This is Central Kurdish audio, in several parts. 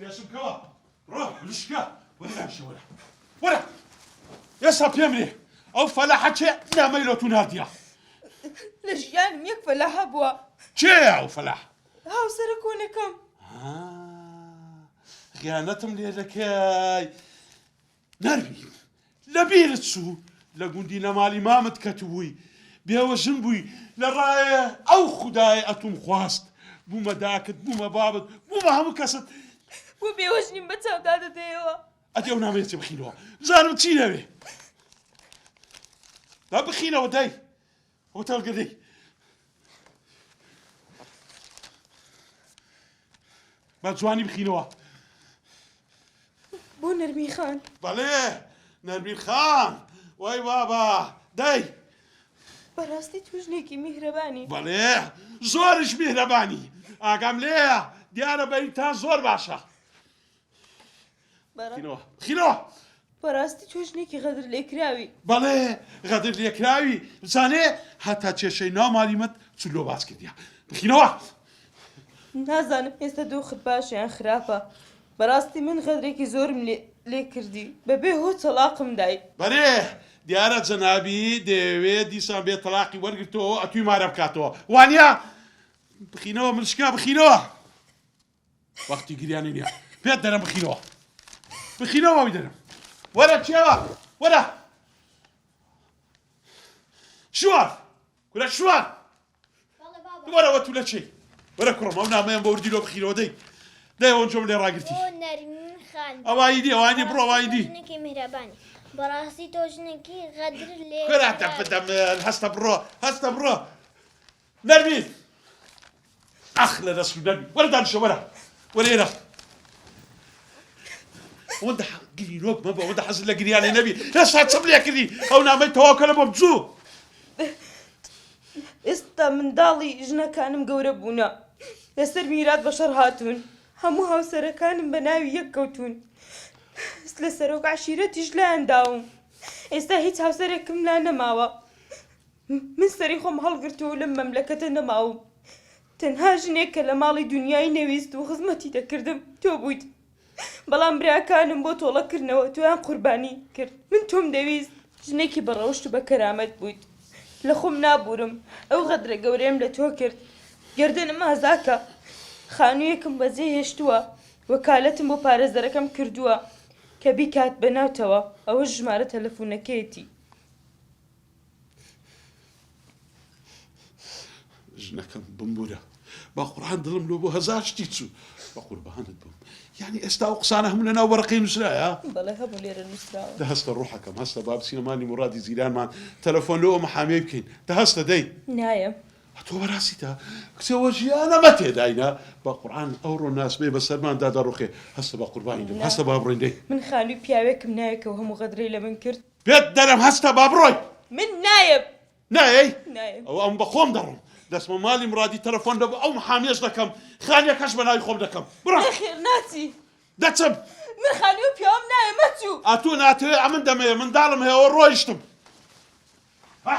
پێشم کەوە بڕۆ لشکە وەرە دانیشە وەرە وەرە ئێستا پێم رێ ئەو فەلاحە کێ نامەی لۆ تو ناردیە لە ژیانم یەک فەلاح هەبووە کێیە ئەو فەلاح هاوسەرە کۆنەکەم خیانەتم لێ دەکەی نەرمین لە بیرت چوو لە گوندی لە ماڵی مامت کەتبووی بێوەژن بووی لە ڕایە ئەو خودایە ئەتوم خواست بوومە داکت بوومە بابت بوومە هەموو کەست. بۆ بێوەژنیم بە چاودا دەدەیەوە. ئەدی ئەو نامەیە چی بخینەوە بزانم چی دەوێ دا بخینەوە دای هۆتێل گردەی بە جوانی بخینەوە. بۆ نەرمین خان. بەڵێ نەرمین خان وای بابا دەی. بەڕاستی تۆ ژنێکی میهرەبانی. بەڵێ زۆریش میهرەبانی ئاگام لێیە دیارە بەریتان زۆر باشە. بخینەوە بخینەوە. بەڕاستی تۆ ژنێکی غەدر لێکراوی. بەڵێ غەدر لێکراوی بزانێ هەتا کێشەی ناو ماڵی مت چلۆ باس کردیە بخینەوە. نازانم ئێستا دۆخت باشە یان خراپە بەڕاستی من غەدرێکی زۆرم لێ کردی بەبێ هۆ تەڵاقم دای. بەرێ دیارە جەنابی دەیەوێ دیسان بێ تەڵاقی وەرگرتەوە ئەتوی مارە بکاتەوە وانیە؟ بخینەوە ملشکا بخینەوە. وەختی گریانی نییە پێت دەرم بخینەوە بخینەوە ئەوی دەرم وەرە کێوە وەرە شوان کورە شوان وەرەوە تو لە چی وەرە کوڕم ئەو نامەیان بۆ وردی لۆ بخینەوە دەی دەی ئەوەن جۆم لێ ڕاگرتی ئەوایی دی ئەوانی بڕۆ ئەوایی دی میهرەبانی بەڕاستی تۆ ژنێکی غەدر لێ کورە دەم هەستە بڕۆ هەستە بڕۆ نەرمین ئەخ لە دەست و نەرمی وەرە دانیشە وەرە وەرە ئێرە ئەوەندە گرینۆک مەبە ئەوەندە حەزت لە گریانێ نەبی ئێستا چم لێ کردی ئەو نامەی تەواو کە لە بۆم زوو ئێستا منداڵی ژنەکانم گەورە بوونە لەسەر میرات بەشەڕ هاتوون هەموو هاوسەرەکانم بە ناوی یەک کەوتوون لە سەرۆک عەشیرەتیش لایان داوم ئێستا هیچ هاوسەرێکم لا نەماوە من سەری خۆم هەڵگرتووە و لەم مەملەکەتە نەماوم. تەنها ژنێک کە لە ماڵی دونیای نەویست و خزمەتی دەکردم تۆ بوویت. بەڵام براکانم بۆ تۆڵە کردنەوە تۆیان قوربانی کرد. من تۆم دەویست. ژنێکی بە ڕەوشت و بە کەرامەت بوویت. لە خۆم نابوورم. ئەو غەدرە گەورەیەم لە تۆ کرد. گەردنم ئازاکە. خانوویەکم بەجێ هێشتووە. وەکالەتم بۆ پارێزەرەکەم کردووە کە بیکات بە ناوتەوە. ئەوەش ژمارە تەلەفوونەکەیەتی. ژنەکەم بمبورە بە قورعان دڵم لۆ بۆ هەزار شتی چوو بە قوربانت بم یعنی ئێستا ئەو قسانە هەموو لەناو وەرەقەی نووسرایە بەڵێ هەبوو لێرە نووسراوە دە هەستە ڕوحەکەم هەستە با بچینە مالی مورادی جیرانمان تەلەفۆن لۆ ئەو محامیەی بکەین دە هەستە دەی نایەم تۆ بەڕاستیتە کچەوە ژیانە مە تێداینە بە قورعان ئەوڕۆ ناسبەی بەسەرماندا دەڕوخێ هەستە بە قوربانی دەم هەستە با بڕۆین دەی من خانووی پیاوێکم ناوێکەوە هەموو غەدرەی لە من کرد پێت دەرم هەستە با بڕۆین. من نایەم. نایەی؟ نایەم. ئەوە ئەم بە خۆم دەڕۆم. دەچمە ماڵی مڕادی تەلەفۆن لە بۆ ئەو محامیەش دەکەم. خانیەکەش بە ناوی خۆم دەکەم. بڕۆ. نەخێر ناچی. دەچم. من خانوی ئەو پیاوەم ناوێ مەچوو. ئەتوو ناتەوێ ئەمن دەمەوێ منداڵم هەیە ئەوە ڕۆیشتم. ها.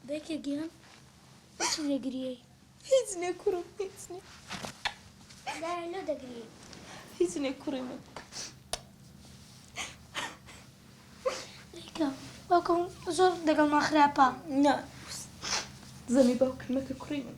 دایکە گیان بۆچی دەگریەی؟ هیچ نیە کوڕم هیچ نیە. دایە لۆ دەگریەی؟ هیچ نیە کوڕی من. دایکە باوکم زۆر دەگەڵمان خراپە. نا زەمی باوکت مەکە کوڕی من.